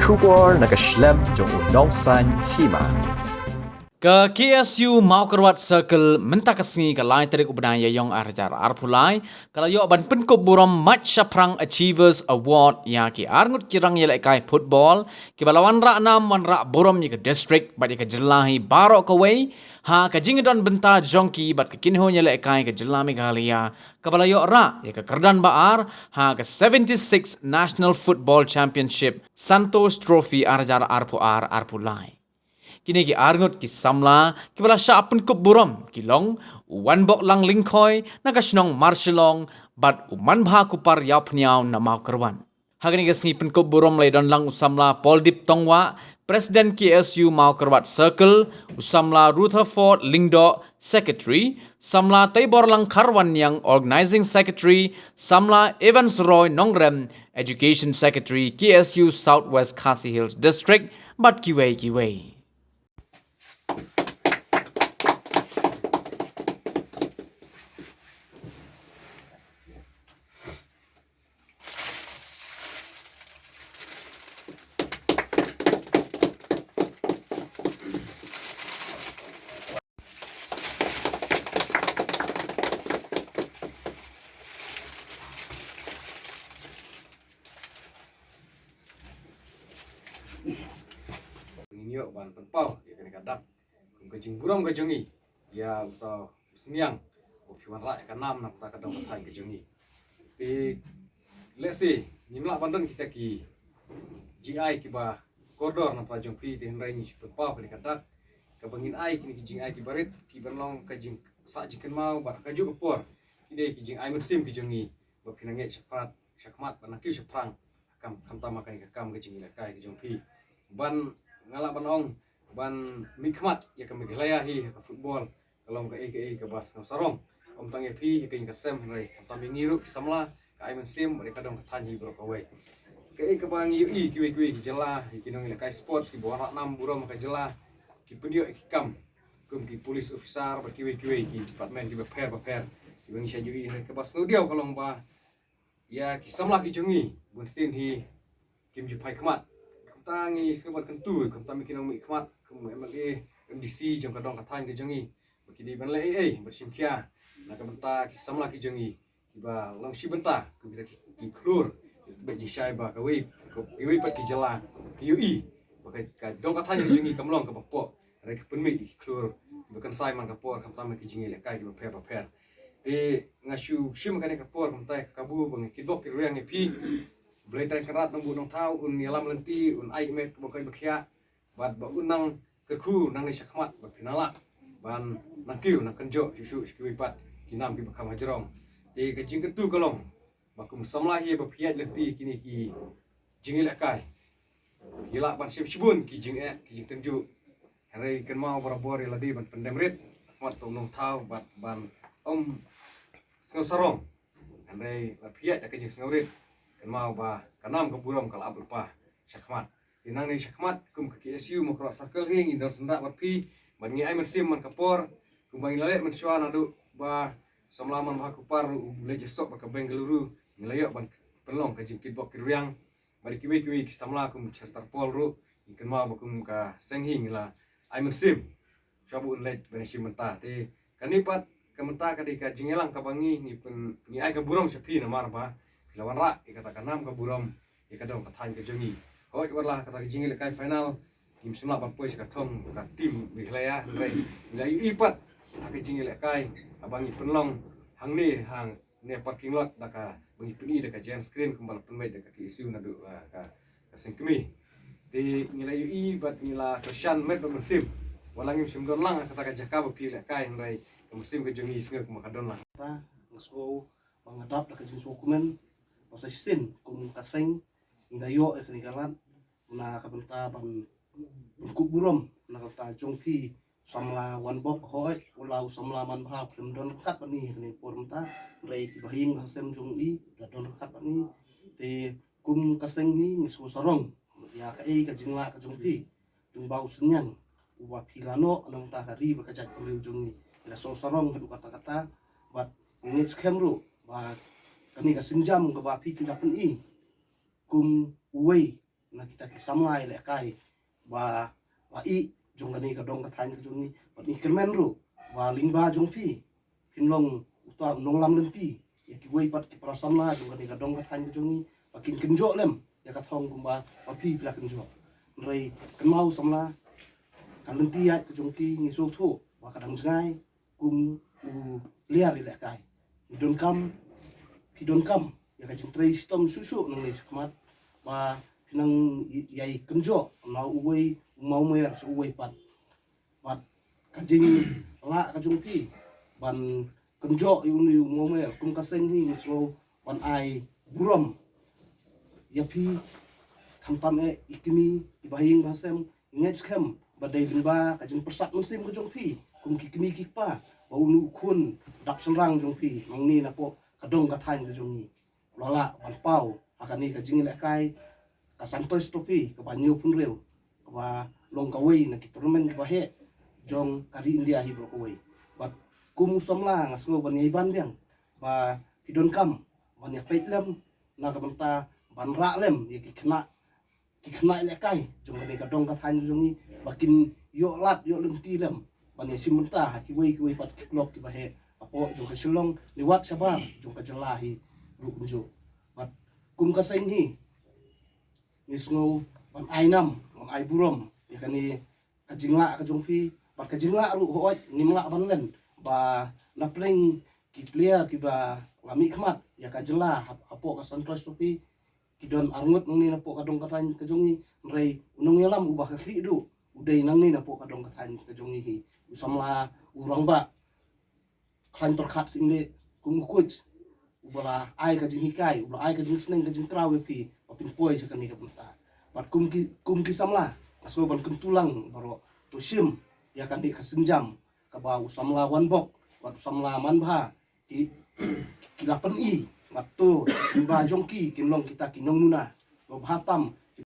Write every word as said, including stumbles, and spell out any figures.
Khubor na ka shlem jong u nongsaiñ hima. Ka K S U Mawkyrwat Circle mynta ka sngi ka lai tarik u bnai Ïaïong ar hajar arphew lai ka la ïoh ban pynkup burom Mait Shaphrang Achievers Award ïa ki arngut ki rangïalehkai football kiba la wanrah nam wanrah burom ïa ka district bad ïa ka jylla hi baroh kawei ha ka jingdon bynta jong ki bad ka kynhun ïalehkai ka jylla Meghalaya kaba la ïoh rah ïa ka kyrdan ba ar ha ka seventy-six National Football Championship Santosh Trophy ar hajar arphew ar arphew lai. Kine ki arngut ki samla kiba la shah pynkup burom ki long u Wanboklang Lyngkhoi na ka shnong Marshillong bad u Manbha Kupar Ïawphniaw na Mawkyrwat. Ha kane ka sngi pynkup burom la ïadon lang u samla Paul Dip Tongwah, President K S U Mawkyrwat Circle, u samla Rutherford Lyngdoh, Secretary, samla Teiborlang Kharwanniang, Organizing Secretary, samla Evans Roy Nongrem, Education Secretary, K S U South West Khasi Hills District, bad kiwei kiwei. Ngin ïoh ban pynpaw ïa kane ka dak kum ka jingburom ka jong ngi ïa uta u sniang u phi wanrah ïa ka nam na ka dong ka thaiñ ka jong ngi. Te lehse ngim lah ban don kita ki jingai kiba kordor na ka jong phi, te hynrei ngi shu pynpaw kane ka dak kaba ngin ai kine ki jingai kiba rit kiban long ka jingsah jingkynmaw bad ha kajuh ka por ki dei ki jingai mynsiem ki jong ngi ba phin nang ngeit shakhmat shakhmat bad nang kiew shaphrang ha kam, khamtam ha kane ka kam ka jingïalehkai ka jong phi. Ban nga lah ban ong ban mihkhmat ïa ka Meghalaya hi ha ka football ka long kaei kaei kaba sngewsarong. Ym tang ïa phi ïa ka ïing ka sem hynrei khamtam ïa ngi ruh ki samla ka ai mynsiem bad ïa ka dong ka thaiñ hi baroh kawei. Kaei kaba ngi ïohi kiwei kiwei ki jylla ïa ki nongïalehkai sports kiba wanrah nam burom ha ka jylla ki pynïoh ïa ki kam kum ki police officer bad kiwei kiwei ki department kiba pher ba pher kiba ngi shait ïohi, hynrei kaba sngewdiaw ka long ba ïa ki samla ki jong ngi bunsien hi kim ju phai khmat. Kumta ngi sngewbha ban kyntu kumta ïa ki nongmihkhmat kum M L A, M D C jong ka dong ka thaiñ ka jong ngi ba ki dei ban leh ei ei ban shim khia na ka bynta ki samla ki jong ngi kiba long shi bynta kum kita ki, ki khlur. Ba jingshai ba kawei, kawei pat ki jylla ki ïohi ba ka, ka dong ka thaiñ ka jong ngi kam long kaba pok. Hynrei ki pynmih ïa ki khlur kiba kynsai man ka por khamtam ïa ki jingïalehkai kiba pher ba pher. Te nga shu shim kane ka por kumta ka kabu ba nga kitbok kitrwiang ïa phi. Blei Trai Kynrad Nongbuh Nongthaw un ïalam lynti, un ai met ba koit ba khiah bad ba un nang kyrkhu nangne shakhmat ba phin nang lah ban nang kiew nang kynjoh shuh shuh sha kiwei pat ki nam kiba kham hajrong. Te ka jingkyntu ka long ba kum samla hi ba phi ïaid lynti kine ki jingïalehkai, phi lah ban shim shibun ki jingeh ki jingtynjuh. Hynrei kynmaw barabor ïa lade ban pyndem rit khmat ka u nongthaw bad ban ym sngewsarong. Hynrei lada phi ïaid da ka jingsngewrit kynmaw ba ka nam ka burom ka la ap lypa shakhmat. Te nangne shakhmat kum ka K S U Mawkyrwat Circle hi ngi don syndah bad phi bad ngi ai mynsiem man ka por kumba ngi la leh mynshuwa naduh ba samla Manbha Kupar u leit ïasop bad ka Bengaluru, ngi la ïoh ban pynlong ka jingkitbok kitrwiang. Bad kiwei kiwei ki samla kum Chester Paul ruh ngi kynmaw ba kum ka seng hi ngi la ai mynsiem shuwa ba un leit ban ïashim bynta. Te kane pat ka mynta ka dei ka jingïalang kaba ngi, ngi pyn, ngi ai ka burom sha phi namar ba phi la wanrah ïa kata ka nam ka burom ïa ka dong ka thaiñ ka jong ngi. Hooid, wat la ha kata ka jingïalehkai final ngim shym lah ban poi sha ka thong ka team Meghalaya, hynrei ngi la ïohi pat ha ka jingïalehkai haba ngi pynlong hangne ha ne parking lot da kaba ngi pyni da ka giant screen kumba la pynmih da ka K S U naduh, ah, ka, ka seng kmie. Te ngi la ïohi bad ngi la kyrshan met bad mynsiem. Wat la ngim shym don lang ha kata ka jaka ba phi ïalehkai, hynrei ka mynsiem ka jong ngi sngew kumba ka don lang. Ta nga sngew ba nga dap da ka jingsngewkmen ba sa shisien kum ka seng ngi la ïoh ïa kane ka lad na ka bynta ban pynkup burom na ka bynta jong phi. Samla Wanbok, hooid, u la u samla Manbha u khlem don ryngkat bad ngi ha kane ka por mynta, hynrei kiba ha ïing ha sem jong i la don ryngkat bad ngi. Te kum ka seng hi ngi sngewsarong ïa kaei ka jinglah ka jong phi. Tang ba u sniang uba phi la noh na ka bynta ka ri bad ka jaitbynriew jong ngi, ngi la sngewsarong haduh katta katta. Bad ngi ngeit skhem ruh ba kane ka sienjam kaba phi, phi la pyni kum uwei na kita ki samla ïalehkai ba, ba i jong kane ka dong ka thaiñ ka jong ngi, bad ngi kyrmen ruh ba lyngba jong phi phin long uta u nonglam lynti ïa kiwei pat ki para samla jong kane ka dong ka thaiñ ka jong ngi, ba kin kynjoh lem ïa ka thong kumba ba phi phi la kynjoh. Hynrei kynmaw samla, ka lynti ïaid ka jong phi ngi sngewthuh ba ka dang jngai kum u player ïalehkai. Phi donkam, phi donkam ïa ka jingtrei shitom shuh shuh nangne shakhmat ba phin nang ïai kynjoh na uwei u mawmer sha uwei pat. Bad ka jinglah ka jong phi ban kynjoh ïa une u mawmer kum ka seng hi, ngi sngew ban ai burom ïa phi, khamtam eh i kmie, i bahaïing bahasem, ngi ngeit skhem ba dei lyngba ka jingpyrsad mynsiem ka jong phi kum ki kmie ki kpa, ba une u khun dap shynrang jong phi nangne napoh ka dong ka thaiñ ka jong ngi u la lah ban paw ha kane ka jingïalehkai ka Santosh Trophy kaba hynñiewphew hynriew, kaba long kawei na ki tournament kiba heh jong ka ri India hi baroh kawei. Bad kum u samla nga sngew ban ïai ban biang ba phi donkam ban ïapeit lem na ka bynta ban rah lem ïa ki khynnah, ki khynnah ïalehkai jong kane ka dong ka thaiñ jong ngi ba kin ïoh lad ïoh lynti lem ban ïashim bynta ha kiwei kiwei pat ki club kiba heh hapoh jong ka Shillong, ne wat shabar jong ka jylla hi ruh kumjuh. Bad kum ka seng hi ngi sngew ban ai nam, ban ai burom ïa kane ka jinglah ka jong phi. Bad ka jinglah ruh hooid ngim lah ban len ba na pdeng ki player kiba la mihkhmat ïa ka jylla hap-, hapoh ka Santosh Trophy, ki don arngut nangne napoh ka dong ka thaiñ ka jong ngi, hynrei u nongïalam uba khlieh duh u dei nangne napoh ka dong ka thaiñ ka jong ngi hi, u samla u rangbah Khlaiñ Pyrkhat Syiemlieh, kum u coach uba la ai ka jinghikai, uba la ai ka jingsneng ka jingkraw ïa phi ba phin poi sha kane ka bynta. Bad kum ki, kum ki samla nga sngew ban kyntu lang baroh, to shim ïa kane ka sienjam kaba u samla Wanbok bad u samla Manbha ki, ki la pyni, bad to lyngba jong ki kin long kita ki nongmuna ba bha tam